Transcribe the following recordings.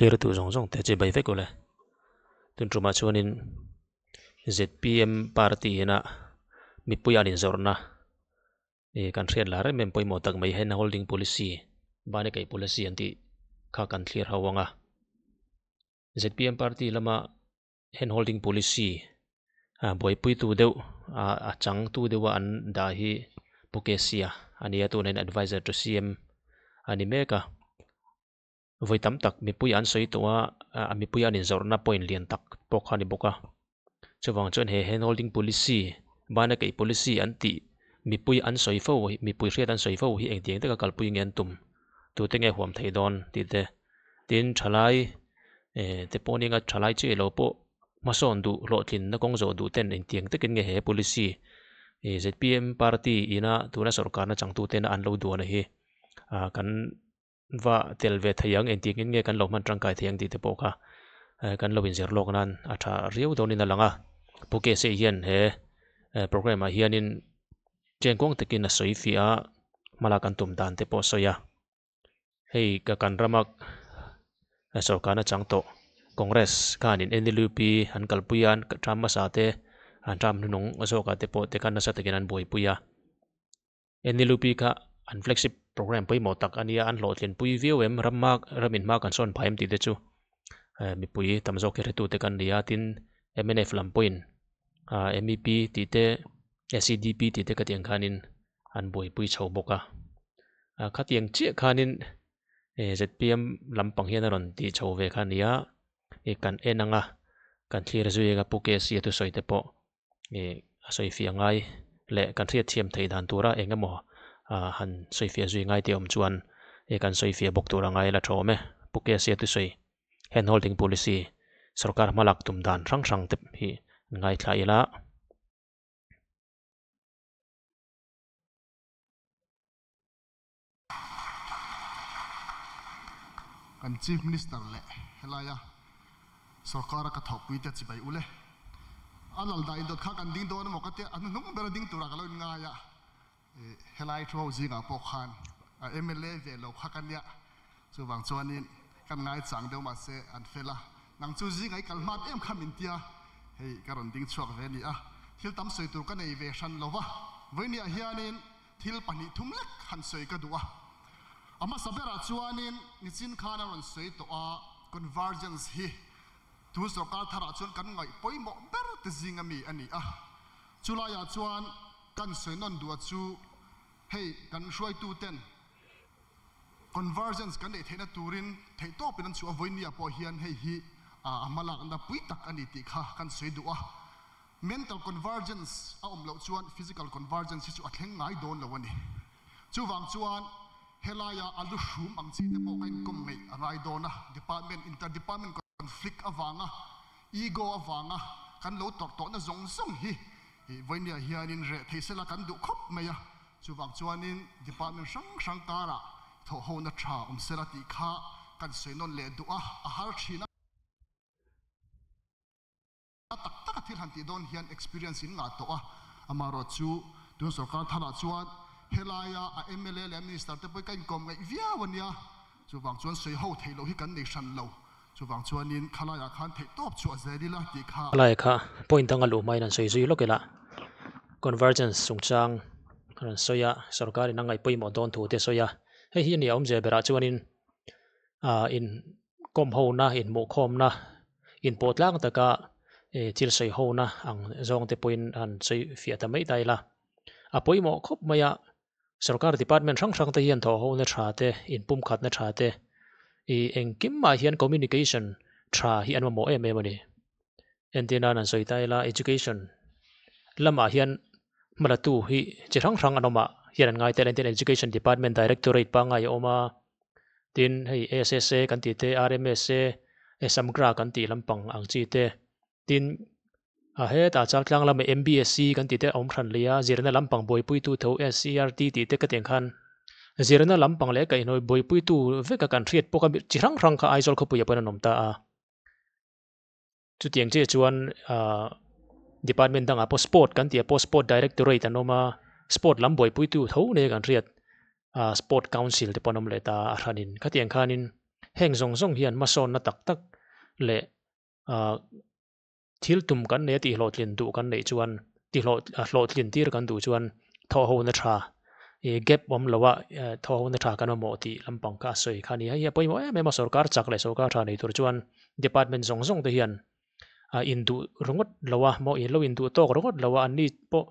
Thlir tu zawng zawng te chibai vek ule. Tun tumah chuanin zpm party ina mipui an inzawrhna ih kan hriat lah rem em pawimawh tak mai hand holding policy bane kaih policy an tih kha kan thlir ho ang a. Zpm party lama hand holding policy ah buaipuitu deuh ah a changtu deuha an dah hi Pu Kesia a ni a tunah hian adviser to cm a ni mek a. Vawi tam tak mipui an sawi tawh a a mipui an inzawrhna point lian tak pawh kha a ni bawk a. Chuvang chuan he hand holding policy bana keih policy an tih mipui an sawi fo mipui hriat an sawi fo hi engtiang taka kalpui nge an tum tute nge huam thei dawn tih te. Tin thalai eh te pawh nia thalai chiah lo pawh hmasawn duh hlawhtlinna kawng zawh duh ten engtiang takin nge he policy ih zpm party ina tuna sawrkarna changtute an lo duan a hi ah kan va tel ve thei ang engtiangin nge kan lo hman tangkai thei ang tih te pawh kha kan lo inzir lawk nan a tha riau dawnin a lang a Pu Kese hian he programme ah hianin chengkuang takin a sawi fiah a hmalak an tum dan te pawh a sawi a hei ka kan rama sawrkarna chang tawh Congress khanin N L U P an kalpui a an ṭam hmasa te an ṭam hnuhnung zawkah te pawh te khan nasa takin an buaipui a. N L U P kha an flagship programme pawimawh tak a nia an hlawhtlin pui viau em ram hma ram in hma kan sawn phah em tih te chu eh mipui tam zawk hi hretute kan ni a tin M N F lam pawhin ah M E P tih te S E D P tih te ka tih ang khanin an buaipui chho bawk a ah khatiang chiah khanin eh Z P M lampang hian a rawn tih chho ve kha a ni a ih kan en ang a kan thlir zui ang a Pu K C a thusawi te pawh. Ih a sawi fiah ngai leh kan hriat thiam theih dan tura eng emaw ah han sawi fiah zui ngai tih awm chuan ih kan sawi fiah bawk tur a ngai la thawm e. Pu Kesia thusawi hand holding policy sorkar hmalak tum dan hrang hrang te hi ngaithla ila. Kan Chief Minister leh helaia sorkara ka thawhpuite chibai ule. A lal dah indawt kha kan ding dawn emaw ka tia, a hnuhnung bera ding turah ka lo inngai a. Helai thu ho zingah pawh khan a mla ve lo kha ka nia, chuvang chuanin kan ngaichang deuh mahse an fel a. Nang chu zingah i kal hmat em kha min tia, hei ka rawn ding chhuak ve a ni a. Thil tam sawi tur ka nei ve hran lova, vawinia hianin Thil pahnih thum lek han sawi ka duh a. A hmasa berah chuanin nichin khan a rawn sawi tawh a, convergence hi tun sorkar tharah chuan kan ngaih pawimawh ber te zinga mi a ni a. Chulaiah chuan kan sawi nawn duh a chu hei kan hruaituten convergence kan neih theihna turin theihtawpin an chhuah a, vawinia pawh hian hei hi a hmalakna pui tak a ni tih kha kan sawi duh a. Mental convergence a awm loh chuan physical convergence hi chu a thleng ngai dawn lo a ni. Chuvang chuan helaia a lu hrum ang chi te pawh ka inkawm ngeih a ngai dawn a, department, inter-department conflict avanga, ego avanga kan lo tawrh tawhna zawng zawng hi vawinia hianin reh thei sela kan duh khawp mai a. Chuvang chuanin department hrang hrang karah thawhhona tha awm sela tih kha kan sawi nawn leh duh a, a har thin a. A tak tak a thil han tih dawn hian experience in ngah tawh a, amaherawh chu tun sorkar tharah chuan helaia a mla leh a minister te pawh hi ka inkawm ngaih viau a nia, chuvang chuan sawi ho theih loh hi kan nei hran lo, chuvang chuanin khalaiah khan theih tawp chhuah zel ila tih kha. Khalai kha point danga luh hmain an sawi zui lawk ila, convergence chungchang an rawn sawi a, sorkarin a ngaih pawimawh dawn thu te a sawi a, hei hi a ni a awmzia berah chuanin ah in kawm hona inhmuhkhawmna inpawh tlang taka ih thil sawi hona ang zawng te pawhin an sawi fiah ta mai ta ila a pawimawh khawp mai a sorkar department hrang hrang te hian thawh hona tha te inpumkhatna tha te ih engkim mah hian communication tha hi an mamawh em em a ni entir nan an sawi ta ila education lamah hian hmalatu hi chi hrang hrang an awm ah hian an ngai tel a entir education department directorate pangngai a awm a. Tin hei S S A kan tih te R M S A Samgra kan tih lampang ang chi te tin a hetah chang tlang lama M B S C kan tih te a awm hran leh a zirna lampang buaipuitu tho S C R T tih te ka tih ang khan zirna lampang leh kaihhnawih buaipuitu veka kan hriat pawh kha chi hrang hrang kha Aizawl khawpuiah pawhin an awm ta a. Chutiang chiah chuan ahh department dangah pawh sport kan tih ah pawh sport directorate an awm a sport lam buaipuitu tho nei kan hriat ahh sport council te pawh an awm leh ta a hranin khatiang khanin Heng zawng zawng hian hmasawnna tak tak leh thil tum kan nei a tihhlawhtlin duh kan neih chuan tihhlawhtlin tir kan duh chuan thawhhona tha ih gap awm lo a thawhhona tha kan mamawh tih lampang kha a sawi kha a ni a. Hei hi a pawimawh em em a, sorkar chak leh sorkar tha nei tur chuan department zawng zawng te hian a induh ringawt lo a maw lo induh tawk ringawt lo a anni pawh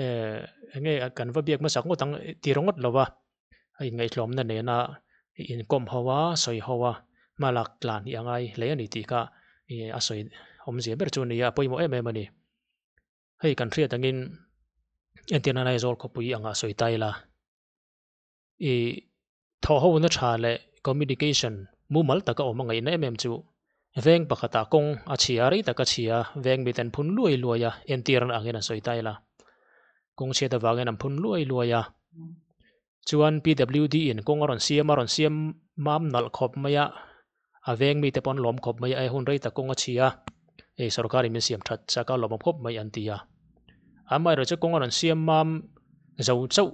eh enge kan va biak hmasak ngawt ang ti ringawt lo a a inngaihtlawmna nena inkawm ho a sawi ho a hmalak tlan hi a ngai hle a ni tih kha ih a sawi awmzia ber chu a ni a a pawimawh em em a ni. Hei kan hriat angin entirna Aizawl khawpui anga sawi ta ila ih thawh ho na tha leh communication mumal taka awm a ngaihna em em chu veng pakhatah kawng a chhia rei tak a chhia veng miten an phun luai luai a entirna angin an sawi ta ila kawng chhiat avangin an phun luai luai a chuan P_W_D in kawng a rawn siam a rawn siam mam nalh khawp mai a a veng mite pawh an lawm khawp mai a hun rei tak kawng a chhia hei sorkar in min siam that chak a lawm khawp mai an ti a amaherawhchu kawng a rawn siam mam zo chauh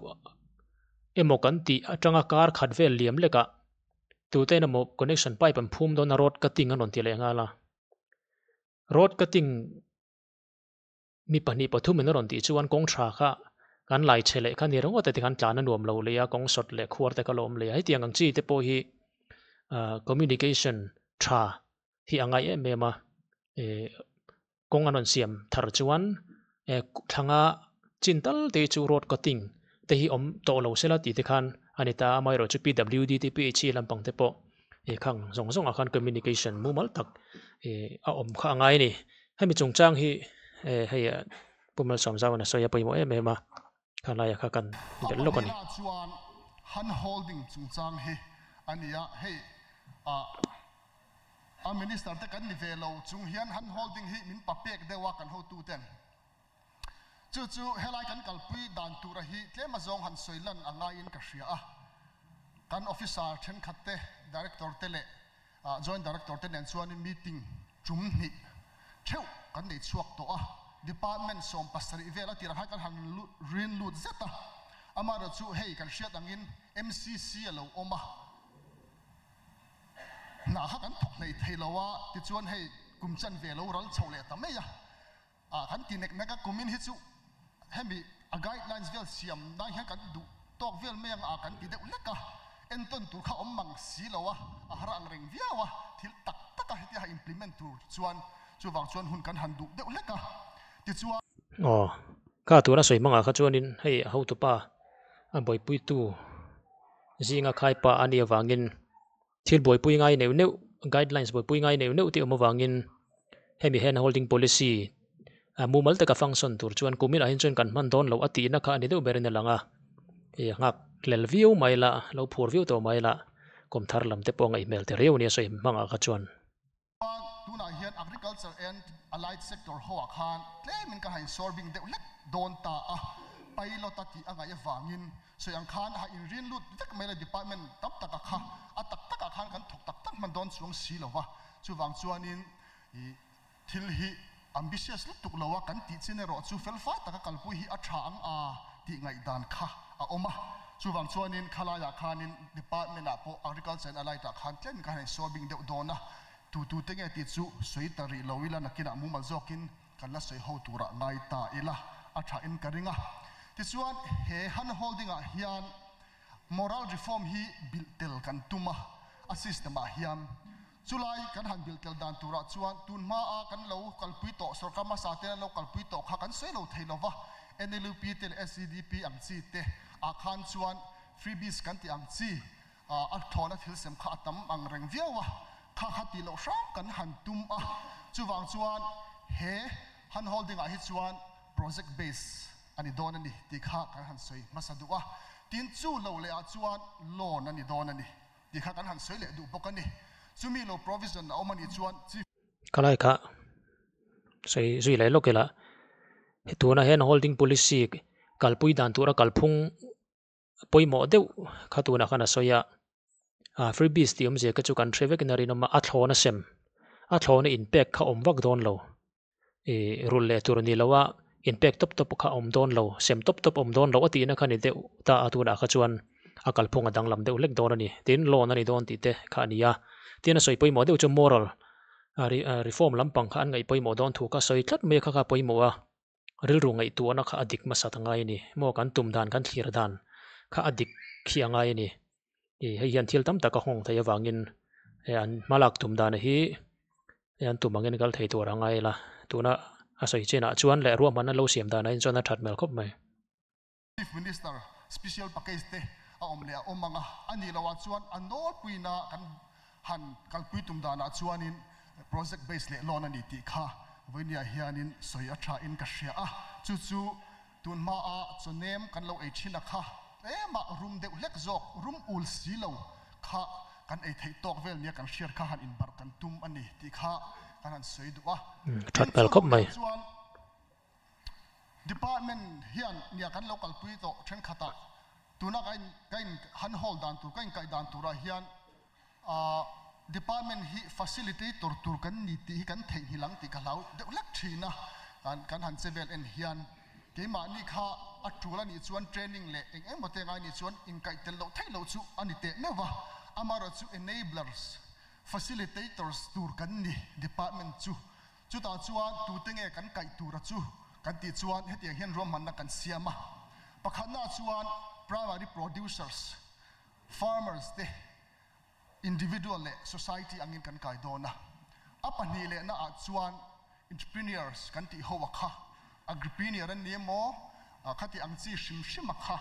emaw kan tih atanga kar khat vel liam lek ah tute emaw connection pipe an phum dawn a road cutting an rawn ti leh nghal a road cutting mi pahnih pathum in a rawn tih chuan kawng tha kha kan lai chhe leh kha ni ringawt a tikhan tlan a nuam lo leh a kawng sawt leh khuar te kha la awm leh a hetiang ang chi te pawh hi ah communication tha hi a ngai em em a ih kawng an rawn siam thar chuan eh thlanga chin tal te chu road cutting te hi awm tawh lo sela tih te khan a ni ta a amaherawhchu P W D te P H E lampang te pawh ih khang zawng zawng ah khan communication mumal tak ih a awm kha a ngai a ni hemi chungchang hi eh hei Pu Malsawmzauan a sawi a pawimawh em em a khalai ah kha kan belh lawk a ni. A pahnihna chuan hand holding chungchang hi a ni a, hei ah a minister te kan ni ve lo chung hian hand holding hi min papek deuh a kan hotu ten. Chu chu helai kan kalpui dan tura hi tlem azawng han sawi lan a ngaiin ka hria a. Kan officer thenkhat te, director te leh joint director te nen chuanin meeting tum hnih theuh kan nei chhuak tawh a. Department 17 vel a tirah khan kan han rin lut zet a. Amaherawhchu hei kan hriat angin MCC a lo awm a. Hna kha kan thawk hlei thei lo a, tichuan hei kum chanve lo ral chho leh ta mai a. Ah kan ti nek nek a, kumin hi chu hemi a guidelines vel siam nan hian kan duh tawk vel mai ang a kan ti deuh lek a, entawn tur kha awm mang si lo a, a har ang reng viau a, thil tak tak a hetia implement tur chuan chuvang chuan hun kan han duh deuh lek a, tichuan. Aw, ka tuna sawi hmangah kha chuanin hei a hotupa a buaipuitu zinga khaipa a nih avangin Thil buaipui ngai neuh neuh, guidelines buaipui ngai neuh neuh te awm avangin hemi hand holding policy a mumal taka function tur chuan kumin ah hian chuan kan hman dawn loh a tihna kha a ni deuh berin a lang a, ih a nghak hlel viau mai la, lo phur viau tawh mai la, kum thar lam te pawh a ngaih hmel ta riau a nia sawi hmangah kha chuan. Tunah hian Agriculture and Allied Sector ho ah khan tlemin ka han insawrbing deuh hlek dawn ta a, pilot a tih a ngaih avangin sawi ang khan a inrin lut vek mai la department tam tak ah kha a tak tak ah khan kan thawk tak tak hman dawn chuang si lo va, chuvang chuanin ih thil hi ambitious lutuk lo a kan tih chin erawh chu felfai taka kalpui hi a tha ang a tih ngaihdan kha a awm a, chuvang chuanin khalaiah khanin department ah pawh Agriculture and Allied ah khan tlemin ka han insawrbing deuh dawn a, Tu tu te nge tih chu sawi ta rih lo ila nakinah mumal zawkin kan la sawi ho turah ngai ta ila a tha in ka ring a. Tichuan he hand holding ah hian moral reform hi bilh tel kan tum a, a system ah hian chulai kan han bilh tel dan turah chuan tun hma a kan lo kalpui tawh sorkar hmasa ten an lo kalpui tawh kha kan sawi lo thei lova NLUP te leh SEDP ang chi te ah khan chuan freebies kan tih ang chi A thlawhna thil sem kha a tam ang reng viau a, kha kha tih loh hram kan han tum a, chuvang chuan he hand holding ah hi chuan project base a ni dawn a ni tih kha kan han sawi hmasa duh a, tin chu lo leh ah chuan loan a ni dawn a ni tih kha kan han sawi leh duh bawk a ni. Chumi lo provision a awm a nih chuan Chief. Ka lai kha sawi zui leh lawk ila, tuna hand holding policy kalpui dan tura kalphung pawimawh deuh kha tunah khan a sawi a, ah freebies tih awmzia kha chu kan hre vekin a rinawm a, a thlawn a sem a thlawna inpek kha awm vak dawn lo ih rulh leh tur a ni lo a inpek tawp tawp kha awm dawn lo sem tawp tawp awm dawn lo a tihna kha ni deuh ta a tunah kha chuan a kalphung a danglam deuh hlek dawn a ni tin loan a ni dawn tih te kha a ni a. Tin a sawi pawimawh deuh chu moral reform lampang kha an ngaih pawimawh dawn thu kha sawi tlat mai a kha kha pawimawh a, rilru ngaihtuahna kha a dik hmasa ta ngai a ni. Maw kan tum dan kan thlir dan kha a dik khi a ngai a ni. Ih hei hian thil tam tak a nghawng theih avangin an hmalak tum dan hi an tum angin kal thei tur a ngai la. Tuna a sawi chinah chuan leh ruahmanna lo siam danah hian chuan a that hmel khawp mai. Chief Minister Special Package te a awm leh a awm ang a, a nih loh ah chuan a nawlpuina kan han kalpui tum danah chuanin project base leh loan a ni tih kha vawinia hianin sawi a tha in ka hria a, chu chu tun hmaa chawnem kan lo ei thin a kha tlema rum deuh hlek zawk rum ul si lo kha kan ei theih tawk vel nia kan hriat kha han inbarh kan tum a ni tih kha kan han sawi duh a. That hmel khawp mai. Chuan Department hian nia kan lo kalpui tawh thenkhatah tuna ka in ka in han hold dan tur ka inkaih dan turah hian ah department hi facilitator tur kan ni tih hi kan theihnghilh ang tih ka hlau deuh hlek thin a, kan kan han che vel en hian keimahni kha a tul a nih chuan training leh eng emaw te ngai nih chuan inkaih tel loh theih loh chu a ni teh meuh va, amaherawhchu enablers, facilitators tur kan ni department chu. Chutah chuan tute nge kan kaih tura chu kan tih chuan hetiang hian ruahmanna kan siam a. Pakhatnaah chuan primary producers, farmers te individual leh society angin kan kai dawn a. A pahnih lehnaah chuan entrepreneurs kan tih ho a kha, agripreneur an ni emaw khati ang chi hrim hrim a kha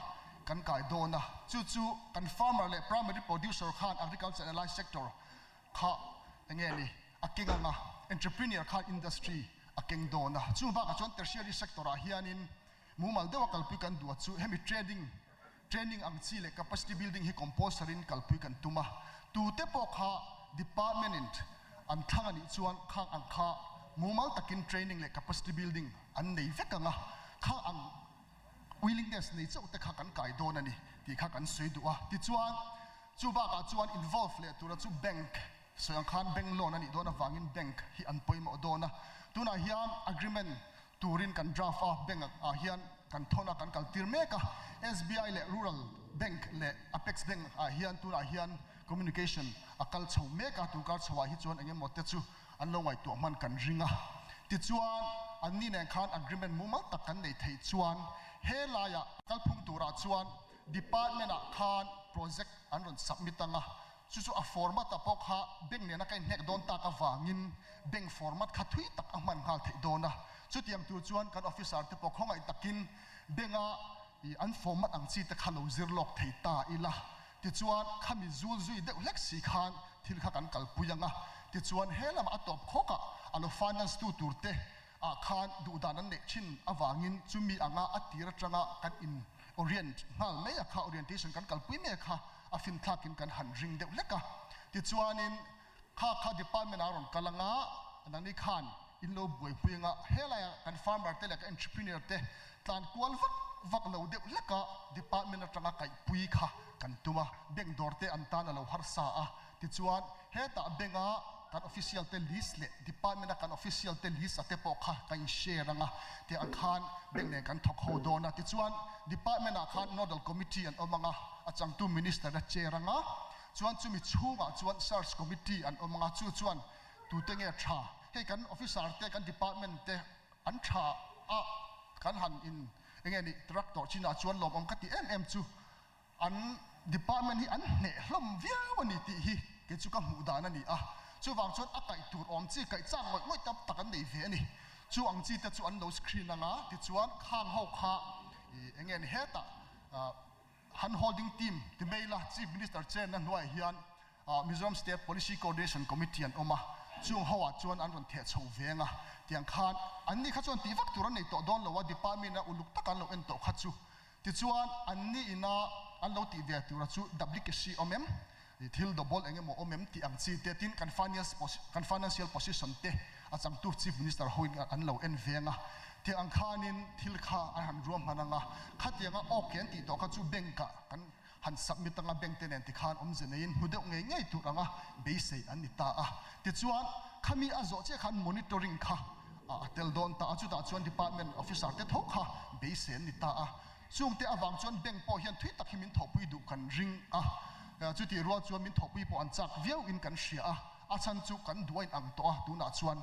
kan kai dawn a. Chu chu kan farmer leh primary producer khan agriculture and allied sector kha enge ni a keng anga entrepreneur khan industry a keng dawn a, chung bakah chuan tertiary sector ah hianin mumal deuha kalpui kan duh a chu hemi trading training ang chi leh capacity building hi compulsory in kalpui kan tum a, tute pawh kha department in an thlang a nih chuan khang ang kha mumal takin training leh capacity building an nei vek anga khang ang willingness nei chauh te kha kan kai dawn a ni tih kha kan sawi duh a, tichuan chu bakah chuan involve leh tura chu bank sawi ang khan bank loan a nih dawn avangin bank hi an pawimawh dawn a, tunah hian agreement turin kan draft a, bank ah hian kan thawn a kan kal tir mek a, SBI leh Rural Bank leh Apex Bank ah hian tunah hian communication a kal chho mek a, tun kar chho ah hi chuan eng emaw te chu an lo ngaihtuah hman kan ring a, tichuan anni nen khan agreement mumal tak kan neih theih chuan he laiah kalphung turah chuan department ah khan project an rawn submit ang a, chu chu a format ah pawh kha bank nena ka inhnek dawn tak avangin bank format kha thui tak a hman nghal theih dawn a, chutiang tur chuan kan officer te pawh khawngaih takin bank a an format ang chi te kha lo zir lawk thei ta ila. Tichuan, khami zul zui deuh hlek si khan thil kha kan kalpui ang a, tichuan he lamah a tawp khawkah a lo finance tu tur te ah khan duhdan an neih thin avangin chumi anga a tir atanga kan in orient nghal mai a kha, orientation kan kalpui mai a kha a finthlakin kan han ring deuh hlek a. Tichuanin kha kha department ah a rawn kal anga nangni khan in lo buaipui anga helaiah kan farmer te leh kan entrepreneur te tlan kual vak vak lo deuh hleka department atanga kaihpui kha kan tum a, bank dawr te an tan a lo harsa a, tichuan hetah bank a kan official te list leh department a kan official te list a te pawh kha kan in share anga tih ang khan bank nen kan thawk ho dawn a, tichuan department ah khan nodal committee an awm anga a changtu minister a chair anga chuan chumi chhungah chuan search committee an awm anga chu chuan Tute nge tha? Hei kan officer te, kan department te an tha a, kan han in enge ni truck tawh chinah chuan lawmawm ka ti em em chu an department hi an hneh hlawm viau a ni tih hi kei chu ka hmuh dan a ni a. Chuvang chuan a kaih tur awm chi kaih chak ngawih ngawih tam tak an nei ve a ni. Chu ang chi te chu an lo screen anga tichuan khang ho kha enge ni hetah Han holding team ti mai ila Chief Minister chenna hnuaiah hian Mizoram State Policy Coordination Committee an awm a, chung ho ah chuan an rawn theh chho veng a, tiang khan an ni kha chuan tih vak tur an nei tawh dawn lo a, department a uluk taka an lo en tawh kha chu. Tichuan an ni ina an lo tih ve tura chu duplicasi awm em, thil double eng emaw awm em tih ang chi te, tin kan kan financial position te a changtu Chief Minister hoin an lo en veng a, tiang ang khanin thil kha an han ruahman ang a, khatianga okay an tih tawh kha chu bank ah kan han submit anga bank te nen tikhan awmze neiin hmu deuh ngei ngei tur anga beisei an ni ta a. Tichuan khami a zawh chiah khan monitoring kha a tel dawn ta a, chutah chuan department officer te tho kha beisei an ni ta a. Chungte avang chuan bank pawh hian thui tak hi min thawhpui duh kan ring a, chutih rual chuan min thawhpui pawh an chak viau in kan hria a. A chhan chu kan duh a in ang tawh a, tunah chuan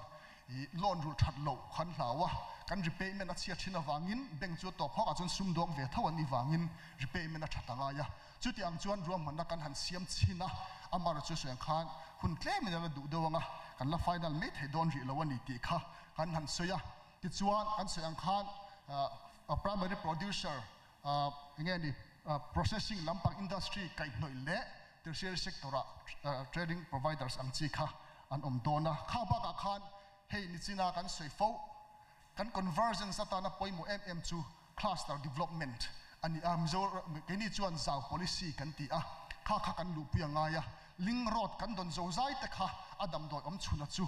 i loan rulh that loh khan hlau a, kan repayment a chhiat thin avangin bank chu a tawp hawk ah chuan sumdawng ve tho an nih vangin repayment a that a ngai a. Chuti ang chuan ruahmanna kan han siam chhin a, amaherawhchu chu sawi ang khan hun tlem in a la duh deuh ang a, kan la final mai thei dawn rih lo a ni tih kha kan han sawi a. Tichuan kan sawi ang khan primary producer enge ni processing lampang industry kaihhnawih leh tertiary sector ah training providers ang chi kha an awm dawn a. Kha bakah khan hei nichina kan sawi fo kan convergence atana pawimawh em em chu cluster development a ni a, Mizoram keini chuan zau policy kan ti a, kha kha kan luhpui a ngai a, link road kan dawn zozai te kha a damdawi awm chhuna chu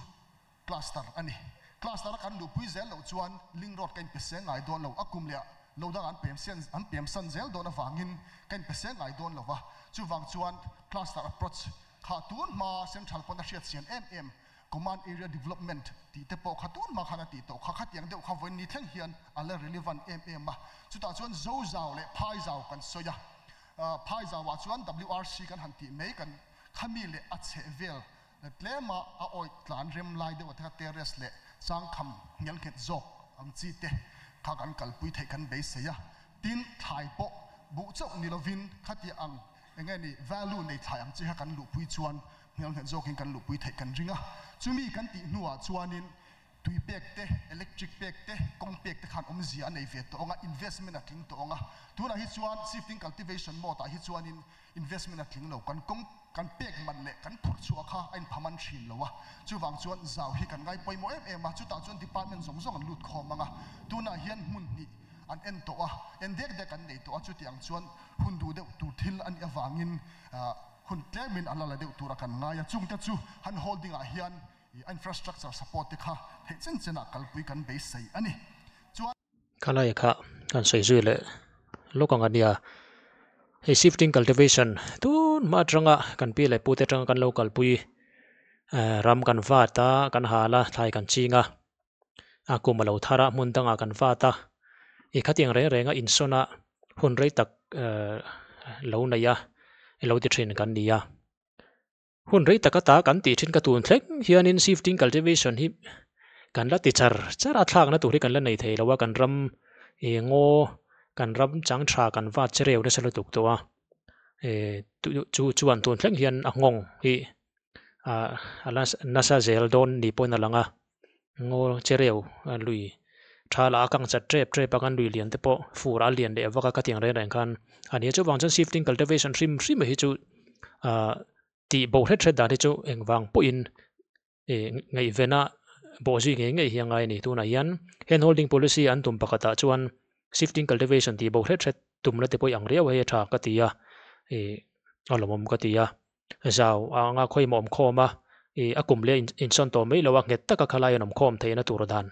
Cluster a ni. Cluster a kan luhpui zel loh chuan link road ka inpe seng ngai dawn lo. A kum leh lo dang an pem sen an pem san zel dawn avangin ka inpe seng ngai dawn lo va. Chuvang chuan cluster approach kha tun hma central pawn a hriat sian em em command area development tih te pawh kha tun hma khan a tih tawh kha. Khatiang deuh kha vawiin ni thleng hian a la relevant em em a. Chutah chuan Zozau leh Phaizau kan sawi a. Phaizauah chuan WRC kan han tih mai kan khami leh a chheh vel Tlema a awih tlan rem lai deuh atanga terrace leh changkham hnial nghet zawk ang chi te kha kan kalpui theih kan beisei a. Tin, thlai pawh buh chauh ni lovin khatiang ang eng nge ni value nei thlai ang chi kha kan luhpui chuan hnial nghet zawkin kan luhpui theih kan ring a. Chumi kan tih hnuah chuanin Tui pek te, electric pek te, kawng pek te khan awmzia a nei ve tawh ang a, investment a tling tawh ang a. Tunah hi chuan shifting cultivation mode ah hi chuanin investment a tling lo, kan kawng kan pek man leh kan phurh chhuah kha a inphaman thin lo a. Chuvang chuan zau hi kan ngai pawimawh em em a, chutah chuan department zawng zawng an lut khawm ang a. Tunah hian hmun hnih an en tawh a, en dek dek an nei tawh a, chutiang chuan hun duh deuh tur thil a nih avangin hun tlemin a la la deuh tura kan ngai a. Chungte chu han holding ah hian I infrastructure support te kha theih chen chen ah kalpui kan beisei a ni. Chuan. Khalai kha kan sawi zui leh lawk ang a nia. Hei shifting cultivation tun hma atanga kan pi leh pute atanga kan lo kalpui ram kan vat a, kan hal a, thlai kan ching a, a kum a lo thar a, hmun dangah kan vat a, i khatiang reng reng a insawn a hun rei tak lo nei a, lo ti thin kan ni a. Hun rei taka ta kan tih thin ka tun thleng hianin shifting cultivation hi kan la ti char char a, thlakna tur hi kan la nei thei lo a, kan ram ih ngaw kan ram chang tha kan vat che reu nasa lutuk tawh a, ih chu chuan tun thleng hian a nghawng hi ah a la nasa zel dawn ni pawhin a lang a. Ngaw chereu a lui tha lah a kang chat tep tep a kan lui lian te pawh fur a lian leh vak a ka tiang reng reng khan a ni a chuvang chuan shifting cultivation hrim hrim hi chu ah tih bo hret hret dan hi chu engvang pawhin ih ngaihven a bawhzui ngei ngei hi a ngai a ni tunah hian hand holding policy an tum pakhatah chuan shifting cultivation tih bo hret hret tumna te pawh i ang riau hei a tha ka ti a ih a lawmawm ka ti a. Zau a anga khawimawh awm khawm a, ih a kum leh insawn tawh mai lo a, nghet taka khalai an awm khawm theihna tur dan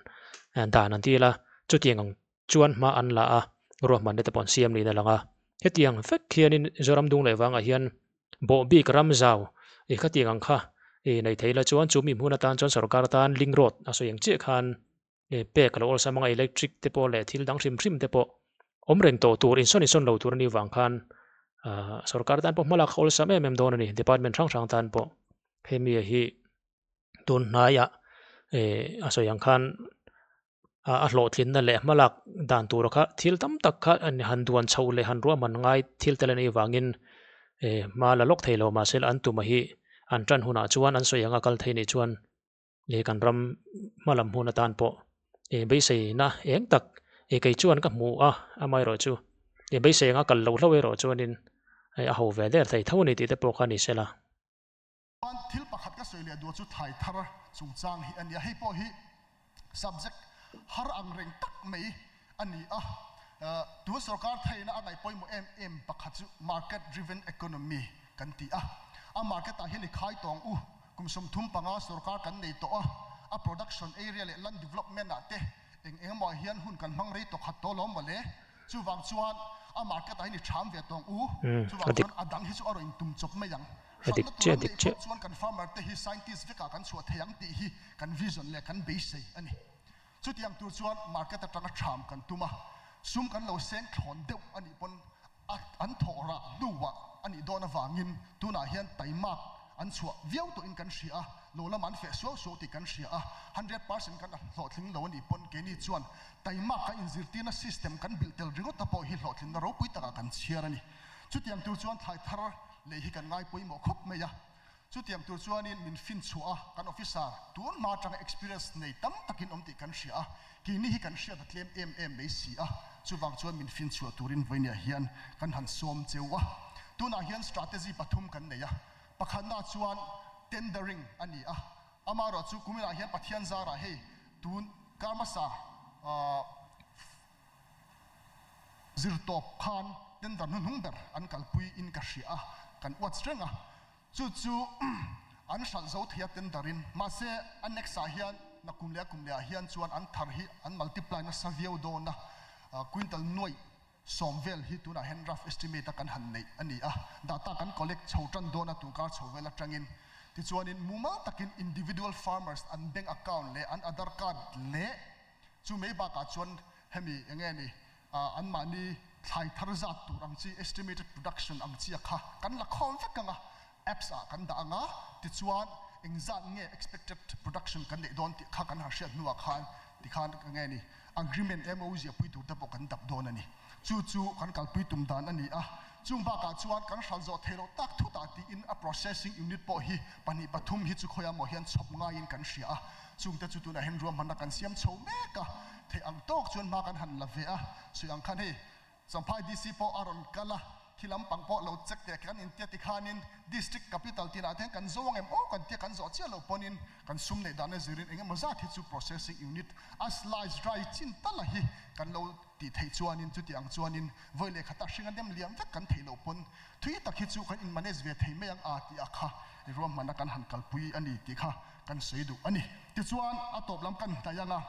dan an til a, chutiang ang chuan hma an la a, ruahmanna te pawh an siam niin a lang a. Hetiang vek hianin Zoram dung leh vangah hian bawh bik ram zau ih khatiang ang kha ih nei thei la chuan chumi hmun atan chuan sorkar tan link road a sawi ang chiah khan ih pek a lo awlsam anga electric te pawh leh thil dang hrim hrim te pawh awm reng tawh tur insawn insawn lo tur a nih vang khan ah sorkar tan pawh hmalak awlsam em em dawn a ni department hrang hrang tan pawh hemi hi tun hnaiah ih a sawi ang khan ah a hlawhtlinna leh hmalak dan tur kha thil tam tak kha han duan chhoh leh han ruahman ngai thil te la nih vangin ih hma la lawk thei lo mahse an tumah hi an tan hunah chuan an sawi anga kal thei nih chuan. Ih kan ram hma lam hun atan pawh ih beiseina eng tak ih kei chuan ka hmu a amaherawh chu ih beisei anga kal loh hlauh erawh chuanin hei a ho ve der thei tho a ni tih te pawh kha ni sela. Chuan thil pakhat ka sawi leh duh chu thlai thar chungchang hi a ni a, hei pawh hi subject har ang reng tak mai a ni a. Tun sorkar theihna a ngaih pawimawh em em pakhat chu market driven economy kan ti a, a market ah hian i khai tawng u. Kum 35 sorkar kan nei tawh a, a production area leh land development ah te eng eng emaw ah hian hun kan hmang rei tawh khat tawh alawm mawle. Chuvang chuan a market ah hian i ṭham ve tawng u, chuvang chuan a dang hi chu a rawn intum chawp mai ang. Hralhna tur an neih phawt chuan kan farmer te hi scientist vekah kan chhuah thei ang tih hi kan vision leh kan beisei a ni. Chutiang tur chuan market atanga ṭham kan tum a, sum kan lo seng thlawn deuh a nih pawn a an thawh rah hnuah a nih dawn avangin tunah hian taimak. an chhuah viau tawhin kan hria a, lo lamah an feh suau suau tih kan hria a, 100% kan hlawhtling lo a nih pawn keini chuan taimak kan inzirtirna system kan bilh tel ringawt a pawh hi hlawhtlinna ropui takah kan chhiar a ni. Chutiang tur chuan thlai thar lei hi kan ngai pawimawh khawp mai a. Chutiang tur chuanin min fin chhuah a, kan officer tun hma atanga experience nei tam takin awm tih kan hria a, keini hi kan hriat a tlem em em mai si a, chuvang chuan min fin chhuah turin vawinia hian kan han sawm cheu a. Tunah hian strategy pathum kan nei a, pakhatna chuan tendering a ni a, amaherawhchu kuminah hian Pathian zarah hei tun kar hmasa zirtawp khan tender hnuhnung ber an kalpui in ka hria a, kan uat reng a. Chu chu an hralh zo thei a tender in. Mahse a next ah hian nakum leh a kum leh ah hian chuan an thar hi an multiply nasa viau dawn a, quintal nuaih sawm vel hi tunah hian rough estimate a kan han neih a ni a, data kan collect chho tan dawn a tunkar chho vel atangin. Tichuanin mumal takin individual farmers an bank account leh an Aadhar card leh chu mai bakah chuan hemi enge ni anmahni thlai thar zat tur ang chi estimated production ang chi a kha kan la khawm vek ang a, apps ah kan dah ang a, tichuan engzat nge expected production kan neih dawn tih kha kan han hriat hnuah khan tikhan enge ni agreement MOU ziahpui tur te pawh kan dap dawn a ni. Chu chu kan kalpui tum dan a ni a, chung bakah chuan kan hral zawh theih loh tak thutah tiin a processing unit pawh hi pahnih pathum hi chu khawiah maw hian chhawp ngaiin kan hria a, Chungte chu tunah hian ruahmanna kan siam chho mek a, theih ang tawk chuan hma kan han la ve a, sawi ang khan hei Champhai DC pawh a rawn kal a, khi lampang pawh lo check teh kan intia tikhanin District Capital tinah te hian kan zo ang em aw kan tia kan zawh chiah loh pawnin kan sum neih dahna zirin eng emaw zat hi chu processing unit a slice dry chin tala hi kan lo tih theih chuanin chuti ang chuanin vawi leh khatah hring a nem liam vek kan theih loh pawn thui tak hi chu kan in manage ve thei mai ang a tih a kha ruahmanna kan han kalpui a ni tih kha kan sawi duh a ni. Tichuan a tawp lam kan hnaih ang a,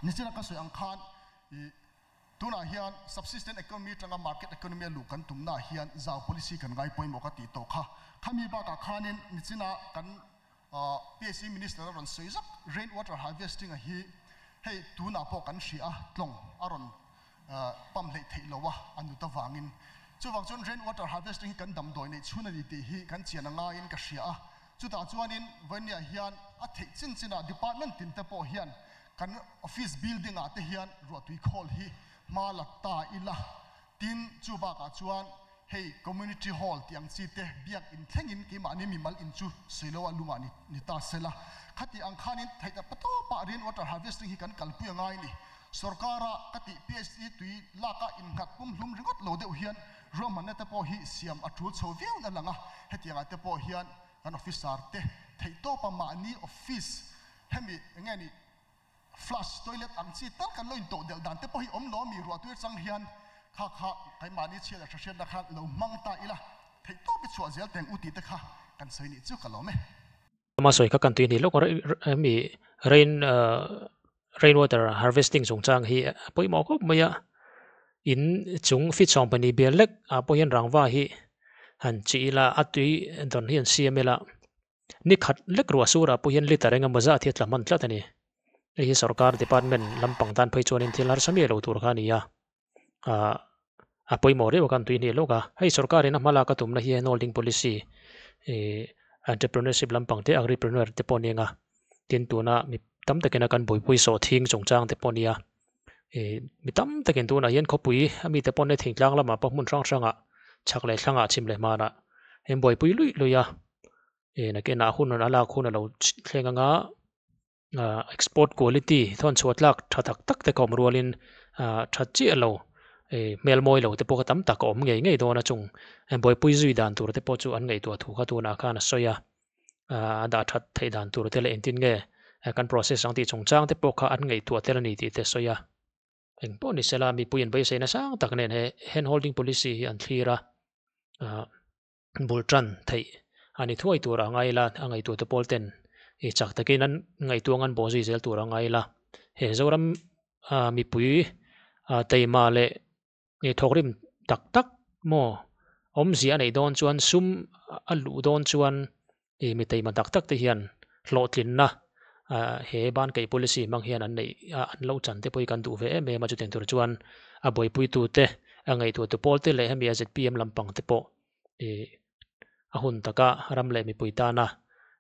nichina ka sawi ang khan ih tunah hian subsistence economy atanga market economy a luh kan tumnaah hian zau policy kan ngai pawimawh ka tih tawh kha. Khami bakah khanin nichina kan PHE Minister a rawn sawi zak rain water harvesting a hi hei tunah pawh kan hria a, tlawng a rawn pump hleih theih lo a, a nut avangin. Chuvang chuan rain water harvesting hi kan damdawi neih chhun a ni tih hi kan chian a ngaiin ka hria a. Chutah chuanin Vawnia hian a theih chin chinah department tin te pawh hian kan office building ah te hian ruahtui khawl hi hma la ta ila. Tin, chu bakah chuan hei community hall tih ang chi te biak in thlengin keimahni mimal in chu sawiloa lumah ni ni ta sela. Khati ang khanin theih tak patawpah rain water harvesting hi kan kalpui a ngai ni. Sorkara ka tih PHE tui laka innghat pumhlum ringawt lo deuh hian ruahmanna te pawh hi siam a tul chho viau na lang a, hetiangah te pawh hian kan officer te theihtawpa mahni office hemi enge ni flush toilet ang chi tal kan lo intoh delh dan te pawh hi awm lo ami ruahtuir chang hian kha kha keimahni chhiat leh hra hriatna kha lo hmang ta ila theihtawp i chhuah zel teng u tih te kha kan sawi nih chu ka lawm e. Ama sawi kha kan tui ni lawk hemi rain rain water harvesting chungchang hi a pawimawh khawp mai a in chung feet sawm pahnih bial lek ah pawh hian rangva hi han chih ila a tui dawn hi an siam ila ni khat lek ruah surah pawh hian liter engemaw zat hi a tla hman tlat a ni hei hi sorkar department lampang tan phei chuanin thil harsa miah lo tur kha a ni a ah a pawimawh reuh a kan tui hnih lawk a hei sorkar in a hma lak a tumna hi handholding policy ih entrepreneurship lampang te agripreneur te pawh a ni ang a tin tuna mi tam takin a kan buaipui sawh thing chungchang te pawh a ni a ih mi tam takin tunah hian khawpui a mite pawh an thingtlang lamah pawh hmun hrang hrangah chhak leh thlangah chhim leh hmanah an buaipui luih luih a ih nakinah hun a lak hun a lo thleng ang a. ah export quality thawn chhuah tlak tha tak tak te ka awm rualin ah tha chiah lo ih hmel mawi lo te pawh kha tam tak a awm ngei ngei dawn a chung buaipui zui dan tur te pawh chu an ngaihtuah thu kha tunah khan a sawi a ah a dah that theih dan tur te leh engtin nge kan process ang tih chungchang te pawh kha an ngaihtuah tel a ni tih te a sawi a eng pawh ni sela mipui an beisei na sang tak nen he hand holding policy hi an thlir a ah. bul tan theih a ni thuai tur a ngai ila a ngaihtuah te pawl ten ih chak takin an ngaihtuah ang an bawh zui zel tur a ngai ila he Zoram ah mipui ah teima leh ih thawkrim tak tak maw awmzia a neih dawn chuan sum a luh dawn chuan ih mi teima tak tak te hian hlawhtlinna ah he ban kaih policy hmang hian an neih an lo chan te pawh hi kan duh ve em em a chutiang tur chuan a buaipui tu te a ngaihtuah tu pawl te leh hemi a zpm lampang te pawh ih. a hun taka ram leh mipui tana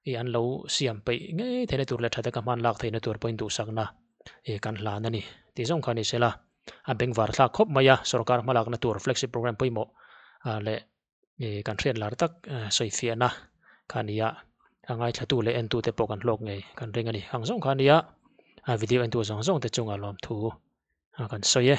ih an lo siam peih ngei theihna tur leh tha taka hman lak theihna tur pawhin duhsakna ih kan hlan a ni tih zawng kha ni sela a bengvar thlak khawp mai a sorkar hmalakna tur flagship program pawimawh ah leh ih kan hriat lar tak sawifiahna kha a ni a a ngaithlatu leh entute pawh kan hlawk ngei kan ring a ni ang zawng kha a nia a video entu zawng zawng te chungah lawmthu a kan sawi e.